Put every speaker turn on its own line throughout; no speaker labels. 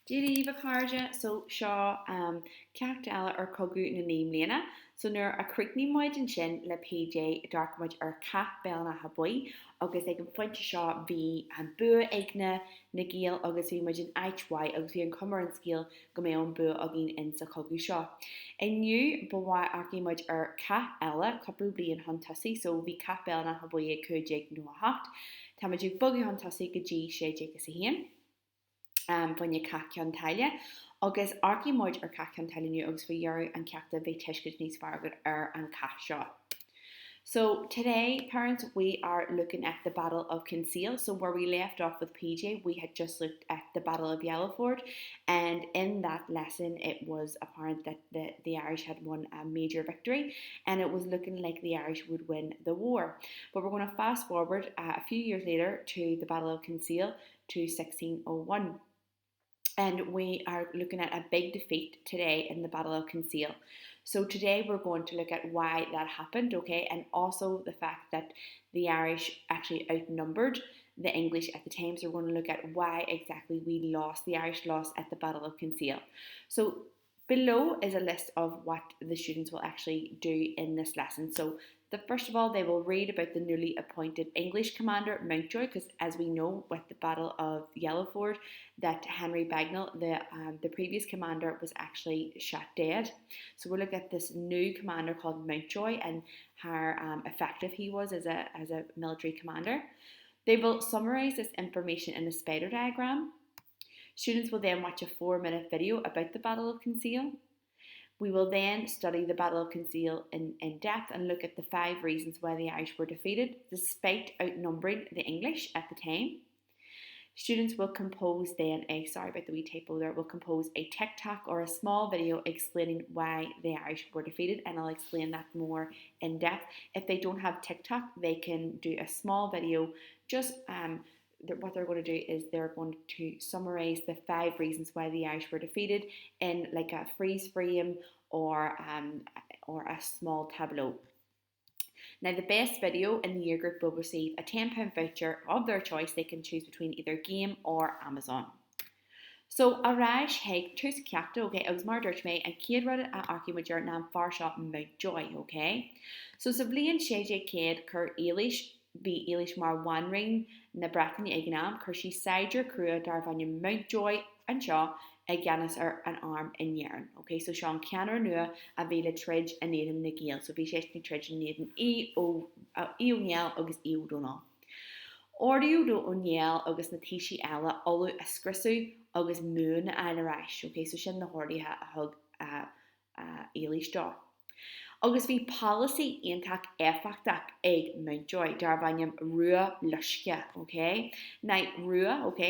Dia daoibh a chairde, so seo ceacht eile ar Cogadh na Naoi mBliana. So nuair a chríochnaigh muid ansin le PJ d'amharc muid ar Cath Béal an Átha Buí agus ag an phointe seo bhí an bua ag na na Gaeil agus bhí muid in áit mhaith agus bhí an chuma ar an scéal go mbeadh an bua againn in sa chogadh seo. Inniu ba mhaith amharcfaidh muid ar chath eile cúpla bliain chun tosaigh so bhí Cath Béal an Átha Buí i 1598. Tá muid ag bogadh chun tosaigh go dtí 1601. fá choinne Cath Chionn tSáile agus amharcfaidh muid ar Cath Chionn tSáile inniu agus faoi dheireadh an cheachta beidh tuiscint níos fearr agat ar an chath seo. So today parents we are looking at the Battle of Kinsale. So where we left off with PJ we had just looked at the Battle of Yellowford and in that lesson it was apparent that the, the Irish had won a major victory and it was looking like the Irish would win the war. But we're going to fast forward uh, a few years later to the Battle of Kinsale to 1601. And we are looking at a big defeat today in the Battle of Kinsale. So today we're going to look at why that happened, okay, and also the fact that the Irish actually outnumbered the English at the time. So we're going to look at why exactly we lost, the Irish lost at the Battle of Kinsale. So Below is a list of what the students will actually do in this lesson. So the first of all, they will read about the newly appointed English commander Mountjoy, because as we know with the Battle of Yellowford, that Henry Bagnall, the um, the previous commander, was actually shot dead. So we'll look at this new commander called Mountjoy and how um, effective he was as a as a military commander. They will summarize this information in a spider diagram. Students will then watch a 4 minute video about the Battle of Kinsale. We will then study the Battle of Kinsale in, in depth and look at the five reasons why the Irish were defeated, despite outnumbering the English at the time. Students will compose then a, sorry about the wee typo there, will compose a TikTok or a small video explaining why the Irish were defeated, and I'll explain that more in depth. If they don't have TikTok, they can do a small video just um, what they're going to do is they're going to summarize the five reasons why the Irish were defeated in like a freeze frame or um, or a small tableau. Now the best video in the year group will receive a £10 voucher of their choice. They can choose between either Game or Amazon. So, ar ais chuig tús an cheachta, ok, agus mar a dúirt mé, an chéad rud a amharcfaidh muid air ná an fear seo Mountjoy, ok? So, sa bhliain 1600, chuir Éilís, bhí Éilís mar bhanríon na Breataine ag an am, chuir sí saighdiúir crua darbh ainm Mountjoy anseo i gceannas ar an arm in Éirinn, ok? So, seo an ceannaire nua a bhí le troid in éadan na Gael. So, bhí seisean ag troid in éadan Aodh Ó, Aodh Ó Néill agus Aodh Ó Domhnaill. Ordaíodh do Ó Néill agus na taoisigh eile Ulaidh a scriosadh agus Mumhan a fháil ar ais. Ok, so sin na horduithe a thug Éilís dó. Agus bhí polasaí iontach éifeachtach ag Mountjoy darbh ainm Rua Loiscthe, ok? Now, rua, ok,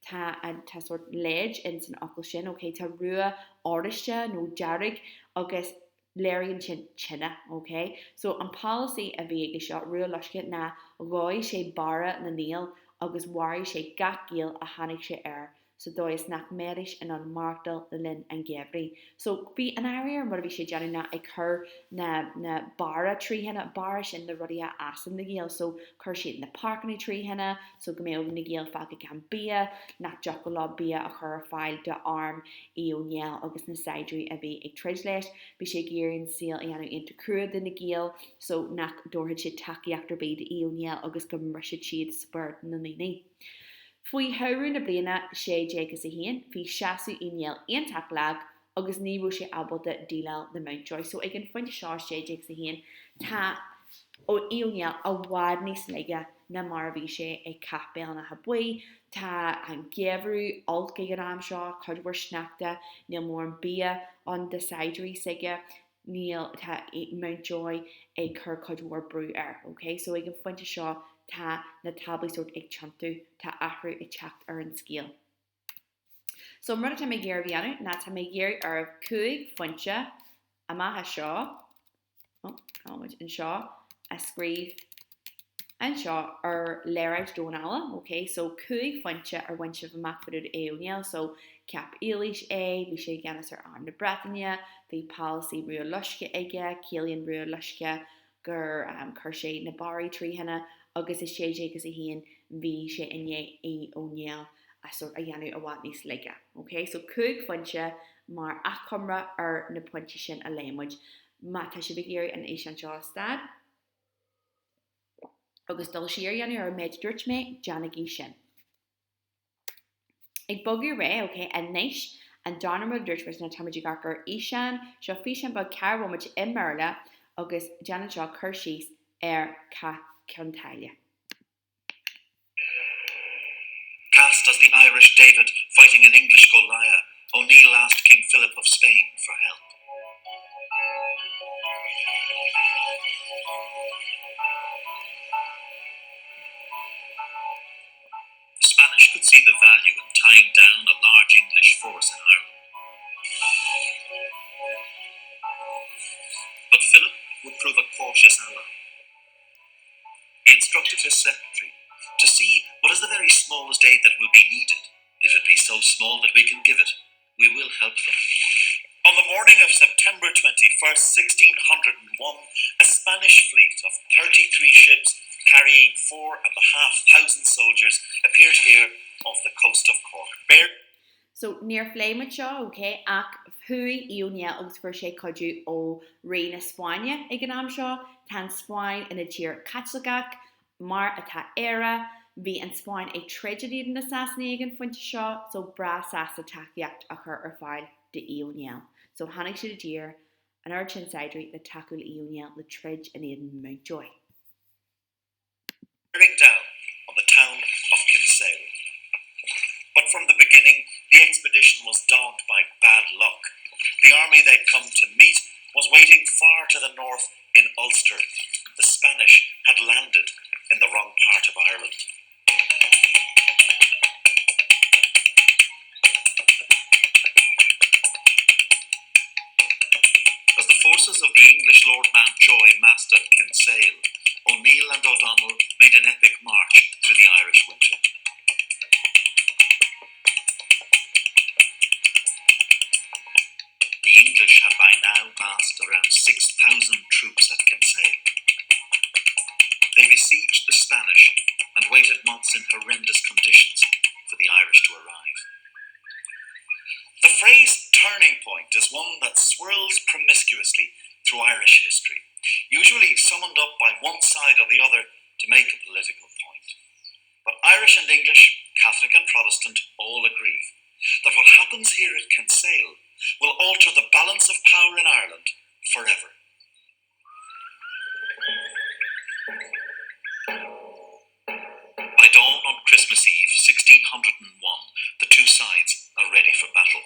tá an, tá sórt leid in san fhocal sin, ok, tá rua oráiste nó dearg agus léiríonn sin tine, ok? So an polasaí a bhí aige seo, Rua Loiscthe, ná dhóigh sé barra na nGael agus mharaigh sé gach Gael a tháinig sé air sa dóigh is nach mbeidís in ann maireachtáil le linn an gheimhridh. So bhí i ndáiríre an rud a bhí sé ag déanamh ná ag cur na na barra trí thine, barra sin na rudaí a fhásann na Gaeil, so chuir siad na páirceanna trí thine so go mbeadh na Gaeil fágtha gan bia, nach dtiocfadh leo bia a chur ar fáil d'arm Aodh Ó Néill agus na saighdiúirí a bhí ag troid leis. Bhí sé ag iarraidh an saol a dhéanamh iontach crua do na Gaeil so nach dtabharfadh siad tacaíocht ar bith d'Aodh Ó Néill agus go mbrisfeadh siad spiorad na ndaoine. Faoi shamhradh na bliana 1601 bhí seasamh Uí Néill iontach lag agus ní raibh sé ábalta déileáil le Mountjoy. So ag an phointe seo, 1601, tá Aodh Ó Néill i bhfad níos laige ná mar a bhí sé ag Cath Béal an Átha Buí. Tá an geimhreadh olc ag an am seo, cuid mhór sneachta, níl mórán bia ann do saighdiúirí s'aige, níl, tá Mountjoy ag cur cuid mhór brú air. Ok, so ag an phointe seo tá na táblaí sórt ag tiontú, tá athrú ag teacht ar an scéal. So an rud atá mé ag iarraidh a dhéanamh ná tá mé ag iarraidh oraibh 5 phointe amach as seo, oh, cá bhfuil muid, anseo, a scríobh anseo ar léaráid dornála, ok, so 5 phointe ar bhain sibh amach fá dtaobh d'Aodh Ó Néill, so cheap Éilís é, bhí sé i gceannas ar arm na Breataine, bhí polasaí rua loiscthe aige, ciallaíonn rua loiscthe gur chuir sé na barraí trí thine agus i 1601 bhí sé i ndiaidh Aodh Ó Néill. a sort a dhéanamh i bhfad níos laige. Ok, so 5 phointe mar achoimre ar na pointí sin a léigh muid. Má tá sibh ag iarraidh an fhíseán seo a stad agus dul siar a dhéanamh ar an méid a dúirt mé, déanaigí sin. Ag bogadh ar aghaidh, ok, anois, an darna rud a dúirt muid ná táimid ag amharc ar fhíseán, seo físeán beag ceithre bhomaite i mBéarla agus déanann seo cur síos ar Cath Chionn tSáile.
Cast as the Irish David fighting an English Goliath, O'Neill asked King Philip of Spain for help. The Spanish could see the value in tying down a large English force in Ireland. But Philip would prove a cautious ally. He instructed his secretary to see what is the very smallest aid that will be needed. If it be so small that we can give it, we will help them. On the morning of September 21st, 1601, a Spanish fleet of 33 ships carrying 4,500 soldiers appeared here off the coast of Cork. Bear
So, níor phléigh muid seo, ok, ach chuaigh Aodh Ó Néill agus fuair sé cuidiú ó Rí na Spáinne ag an am seo. Tá an Spáinn ina tír Caitliceach, Mar atá Éire, bhí an Spáinn ag troid in éadan na Sasanaigh ag an phointe seo, so breá sásta tacaíocht a chur ar fáil d'Aodh Ó Néill. So tháinig siad i dtír, an oiread sin saighdiúirí le tacú le Aodh Ó Néill le troid in éadan Mountjoy.
Bearing down on the town of Kinsale. But from the beginning the expedition was dogged by bad luck. The army they'd come to meet was waiting far to the north in Ulster. The Spanish had landed in the wrong part of Ireland. As the forces of the English Lord Mountjoy massed at Kinsale, O'Neill and O'Donnell made an epic march through the Irish winter. The English had by now massed around 6,000 troops at Kinsale. They besieged the Spanish and waited months in horrendous conditions for the Irish to arrive. The phrase turning point is one that swirls promiscuously through Irish history, usually summoned up by one side or the other to make a political point. But Irish and English, Catholic and Protestant, all agree that what happens here at Kinsale will alter the balance of power in Ireland forever. By dawn on Christmas Eve 1601, the two sides are ready for battle.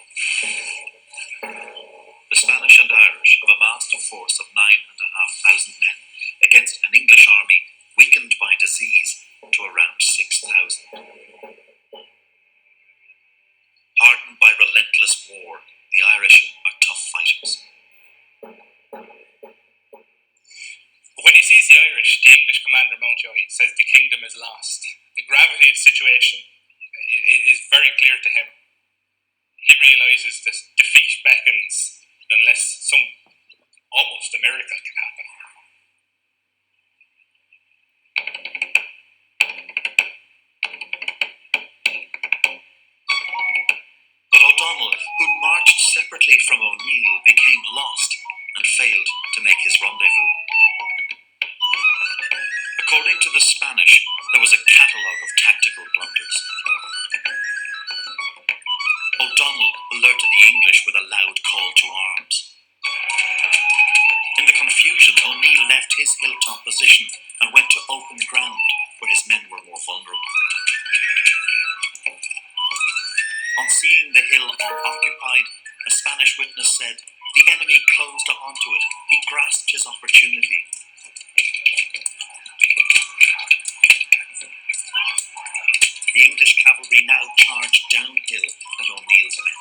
The Spanish and Irish have amassed a force of 9,500 men against an English army weakened by disease to around 6,000. Hardened by relentless war, the Irish are tough fighters.
But when he sees the Irish, the English commander Mountjoy says the kingdom is lost. The gravity of the situation is very clear to him. He realizes that defeat beckons unless some almost a miracle can happen.
But O'Donnell, who'd marched separately from O'Neill, became lost and failed to make his rendezvous. According to the Spanish, there was a catalogue of tactical blunders. O'Donnell alerted the English with a loud call to arms. In the confusion, O'Neill left his hilltop position and went to open ground where his men were more vulnerable. On seeing the hill unoccupied, a Spanish witness said, The enemy closed up onto it. He grasped his opportunity. The English cavalry now charged downhill at O'Neill's men.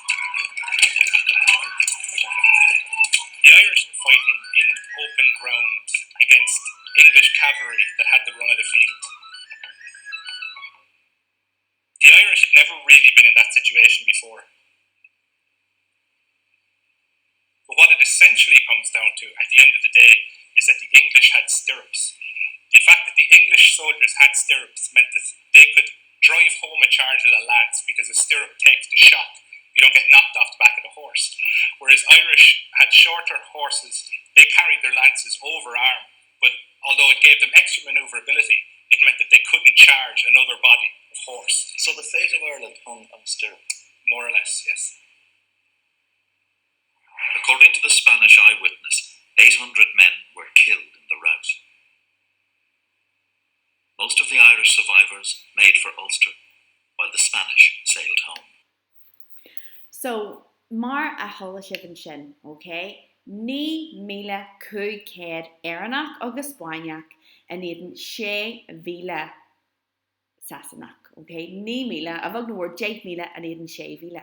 The Irish were fighting in open ground against English cavalry that had the run of the field. The Irish had never really been in that situation before. But what it essentially comes down to at the end of the day is that the English had stirrups. The fact that the English soldiers had stirrups meant that they could drive home a charge with a lance because a stirrup takes the shock. You don't get knocked off the back of the horse. Whereas Irish had shorter horses, they carried their lances over arm, but although it gave them extra maneuverability, it meant that they couldn't charge another body of horse.
So the fate of Ireland hung on a stirrup?
More or less, yes.
According to the Spanish eyewitness, 800 men were killed in the rout. Most of the Irish survivors made for Ulster, while the Spanish sailed home.
So, mar a chuala sibh ansin, ok, 9,500 Éireannach agus Spáinneach in éadan 6,000 Sasanach, ok, 9,000, a bheag nó a mhór, 10,000 in éadan 6,000.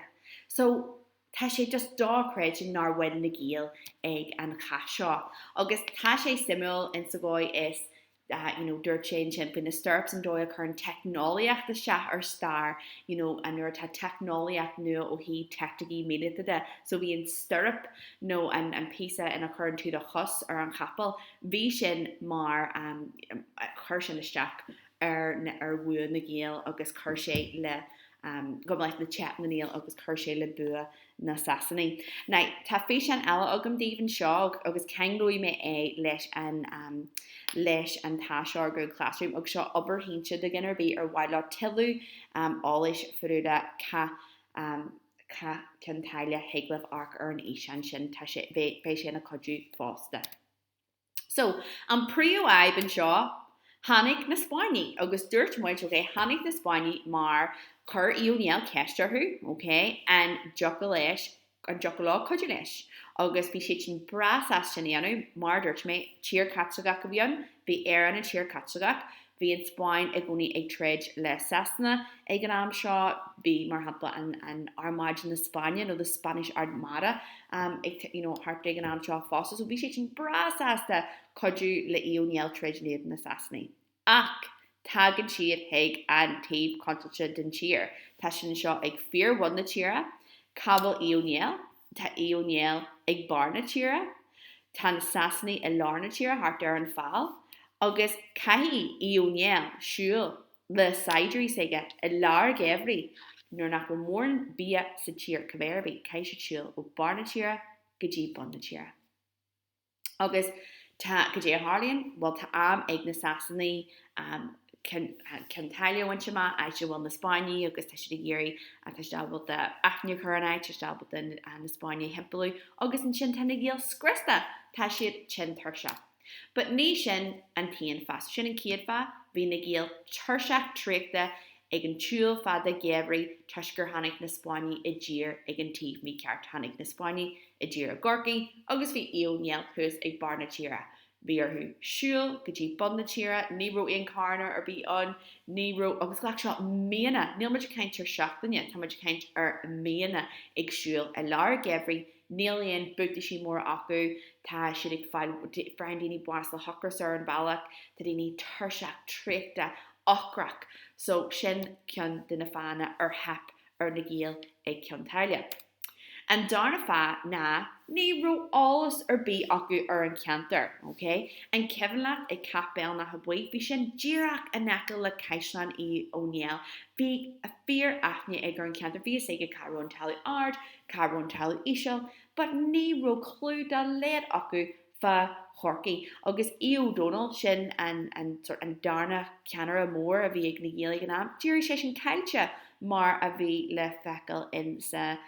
So, tá sé just dochreidte nár bhain na Gaeil ag an chath seo. Agus tá sé suimiúil in sa dhóigh is, you know, dúirt sé ansin faoi na stirrups, an dóigh a chuireann teicneolaíocht isteach ar stair, you know, an nuair atá teicneolaíocht nua ó thaobh teaicticí míleata de. So bhí an stirrup nó an, an píosa ina chuireann tú do chos ar an chapall, bhí sin mar, um, chuir sin isteach ar ar bhua na nGael agus chuir sé le go mbeadh le teip na nGael agus chuir sé le bua na Sasanaigh. Now, tá físeán eile agam daoibh anseo agus ceanglóidh mé é leis an leis an tasc seo ar Google Classroom agus seo obair shínte do dhuine ar bith ar mhaith leo tuilleadh eolais fá dtaobh de Cath Cath Chionn tSáile thig libh amharc ar an fhíseán sin, tá sé beidh sé ina chuidiú fosta. So, an príomhfhadhb anseo, tháinig na Spáinnigh agus dúirt muid, ok, tháinig na Spáinnigh mar chuir Aodh Ó Néill ceist orthu, ok, an dtiocfadh leis, an dtiocfadh leo cuidiú leis. Agus bhí siad sin breá sásta sin a dhéanamh, mar a dúirt mé, tír Chaitliceach a bhí ann, bhí Éire ina tír Chaitliceach, Bhí an Spáinn i gcónaí ag troid le Sasana ag an am seo. Bhí, mar shampla, an an Armáid na Spáinne nó the Spanish Armada ag you know thart ag an am seo fosta. So bhí siad sin breá sásta cuidiú le Aodh Ó Néill troid in éadan na Sasanaigh. Ach tagann siad chuig an taobh contúirteach den tír. Tá siad anseo ag fíor-bhun na tíre. Cá bhfuil Aodh Ó Néill? Tá Aodh Ó Néill ag barr na tíre. Tá na Sasanaigh i lár na tíre thart ar an Pháil. Agus caithfidh Aodh Ó Néill siúl le saighdiúirí s'aige i lár geimhridh nuair nach bhfuil mórán bia sa tír cibé ar bith, caithfidh siad siúl ó barr na tíre go dtí bun na tíre. Agus tá, cad é a tharlaíonn? Bhuel tá am ag na Sasanaigh Cionn tSáile a bhaint amach, áit a bhfuil na Spáinnigh agus tá siad ag iarraidh, tá siad ábalta aithne a chur ar an áit, tá siad ábalta na Spáinnigh a thimpeallú agus ansin tá na Gaeil scriosta, tá siad tinn tuirseach. But ní sin an t-aon fáth. So sin an chéad fáth, bhí na Gaeil tuirseach traochta ag an tsiúl fada geimhridh toisc gur tháinig na Spáinnigh i dtír ag an taobh mícheart. Tháinig na Spáinnigh i dtír i gCorcaigh agus bhí Aodh Ó Néill thuas ag barr na tíre. Bhí orthu siúl go dtí bun na tíre, ní raibh aon carranna ar bith ann, ní raibh, agus ghlac seo míonna, níl muid ag caint ar seachtaine, tá muid ag caint ar míonna ag siúl i lár geimhridh, Níl aon buataisí móra acu, tá siad ag fáil, faigheann daoine bás le hocras ar an bhealach, tá daoine tuirseach, traochta, ocrach. So, sin ceann de na fáthanna ar theip ar na Gaeil ag Cionn tSáile. An darna fáth ná ní raibh eolas ar bith acu ar an cheantar, ok? An cuimhin leat ag Cath Béal an Átha Buí, bhí sin díreach in aice le Caisleán Uí Ó Néill. Bhí fíor-aithne aige ar an cheantar, bhí fhios aige cá raibh an talamh ard, cá raibh an talamh íseal, but ní raibh clue dá laghad acu fá Chorcaigh. Agus Aodh Ó Dónaill, sin an, an, sort, an darna ceannaire mór a bhí ag na Gaeil ag an am, d'éirigh seisean caillte mar a bhí le feiceáil in sa,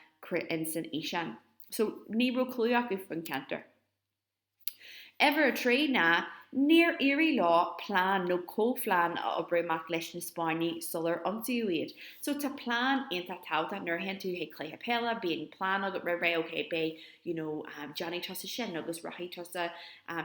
in san fhíseán. So ní raibh clue acu faoin cheantar. Uimhir 3 ná níor éirigh leo plean nó comhphlean a oibriú amach leis na Spáinnigh sular ionsaíodh iad. So tá plean iontach tábhachtach nuair a théann tú chuig cluiche peile, bíonn plean agat roimh ré, ok beidh you know déanfaidh tusa sin agus rachaidh tusa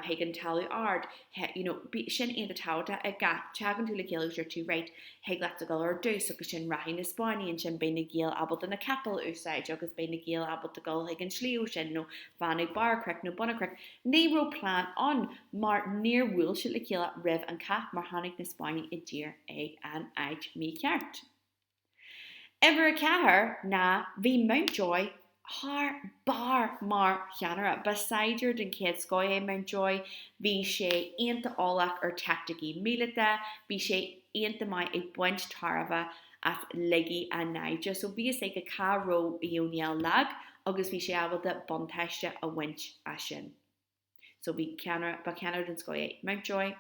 chuig an talamh ard, you know sin iontach tábhachtach i gcath, tagann tú le chéile agus deir tú right thig leat a dhul ar dtús agus ansin rachaidh na Spáinnigh ansin beidh na Gaeil ábalta na capaill a úsáid agus beidh na Gaeil ábalta dul chuig an sliabh sin nó fan ag barr cnoic nó bun an chnoic. Ní raibh plean ann mar níor bhuail siad le chéile roimh an chath mar tháinig na Spáinnigh i dtír ag an áit mícheart. Uimhir 4 ná bhí Mountjoy thar barr mar cheannaire. Ba saighdiúir den chéad scoth é Mountjoy. Bhí sé iontach eolach ar teaicticí míleata, bhí sé iontach maith ag baint tairbhe. As laigí a naimhde. So bhí fhios aige cá raibh Aodh Ó Néill lag agus bhí sé ábalta buntáiste a bhaint as sin. So bhí ceannaire, ba cheannaire den scoth é Mountjoy.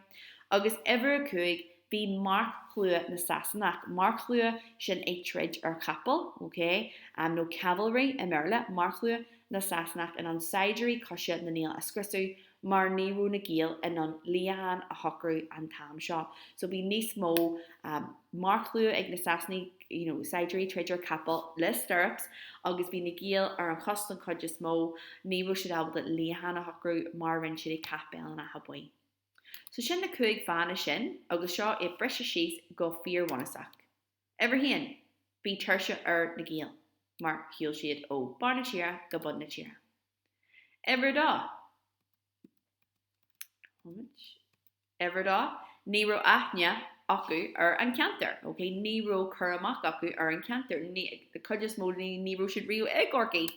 Agus uimhir a 5, bhí marcshlua na Sasanach, marcshlua sin ag troid ar chapall, ok, nó cavalry i mBéarla, marcshlua na Sasanach in ann saighdiúirí coise na nGael a scriosadh mar ní raibh na Gaeil in ann luíochán a shocrú an t-am seo. So bhí níos mó marcshlua ag na Sasanaigh, you know, saighdiúirí troid ar capall le stirrups agus bhí na Gaeil ar an chos don chuid is mó, ní raibh siad ábalta luíochán a shocrú mar a rinne siad ag Cath Béal an Átha Buí. So sin na 5 fáthanna sin agus seo é briste síos go fíorbhunúsach. Uimhir a haon, bhí tuirse ar na Gaeil mar shiúil siad ó barr na tíre go bun na tíre. Uimhir a dó. Uimhir a dó, ní raibh aithne acu ar an cheantar. Ok, ní raibh cur amach acu ar an cheantar. Ní, the cuid is mó ní, ní raibh siad riamh i gCorcaigh.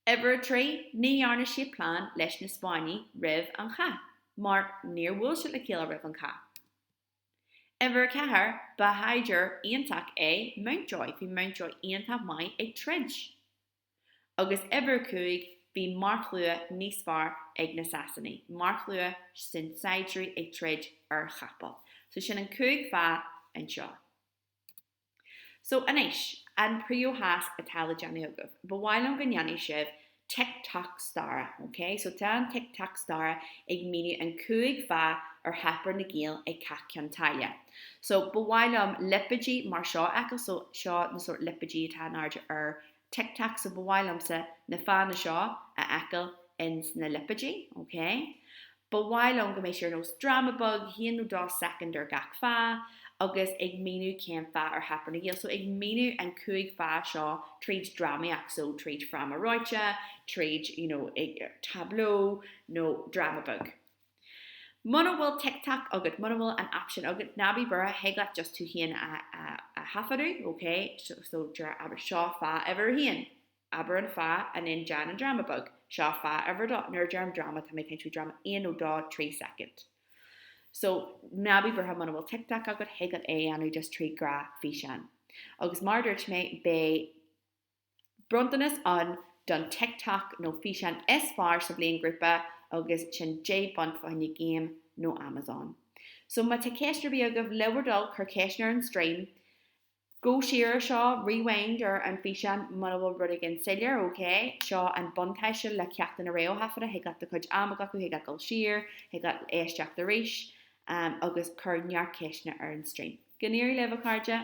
Uimhir a trí, ní dhearna siad plean leis na Spáinnigh roimh an chath, mar níor bhuail siad le chéile roimh an chath. Uimhir a ceathair, ba shaighdiúir iontach é Mountjoy. Bhí Mountjoy iontach maith ag troid. Agus uimhir a 5, bhí marcshlua níos fearr ag na Sasanaigh. Marcshlua, sin saighdiúirí ag troid ar chapall. So sin an 5 fáth anseo. So anois, an príomhthasc atá le déanamh agaibh. Ba mhaith liom go ndéanfaidh sibh TikTok staire, ok? So tá an TikTok staire ag míniú an 5 fáth ar theip ar na Gaeil ag Cath Chionn tSáile. So ba mhaith liom lipéidí mar seo a fheiceáil, so seo na sórt lipéidí atá in airde ar TikTok, so ba mhaith liomsa na fáthanna seo a fheiceáil ins na lipéidí, ok? Ba mhaith liom go mbeidh sé ar nós dráma beag, haon nó dó soicind ar gach fáth, agus ag míniú cén fáth ar theip ar na Gaeil. So ag míniú an 5 fáth seo tríd drámaíocht, so tríd fráma reoite, tríd, you know, ag tableau nó dráma beag. Muna bhfuil TikTok agat, muna bhfuil an app sin agat, ná bí buartha, thig leat just tú féin a, a, a thaifeadadh, ok? So, so abair seo fáth uimhir a haon. Abair an fáth and then déan an dráma beag. Seo fáth uimhir a dó. Nuair a deirim dráma tá mé ag caint faoi dráma aon nó dó, trí soicind. So, ná bí buartha muna bhfuil TikTok agat, thig leat é a dhéanamh just trí ghnáthfhíseán. Agus mar a dúirt mé, beidh bronntanas ann don TikTok nó físeán is fearr sa bhliainghrúpa agus sin £10 fá choinne game nó Amazon. So má tá ceist ar bith agaibh, le bhur dtoil, cuir ceisteanna ar an stream. Gabh siar ar seo, rewind ar an físeán muna bhfuil rud éigin soiléir, ok? Seo an buntáiste le ceachtanna réamhthaifeadta, thig leat do chuid ama a ghlacadh, thig leat dul siar, thig leat éisteacht arís, agus cuir neart ceisteanna ar an stream. Go n-éirí libh, a chairde!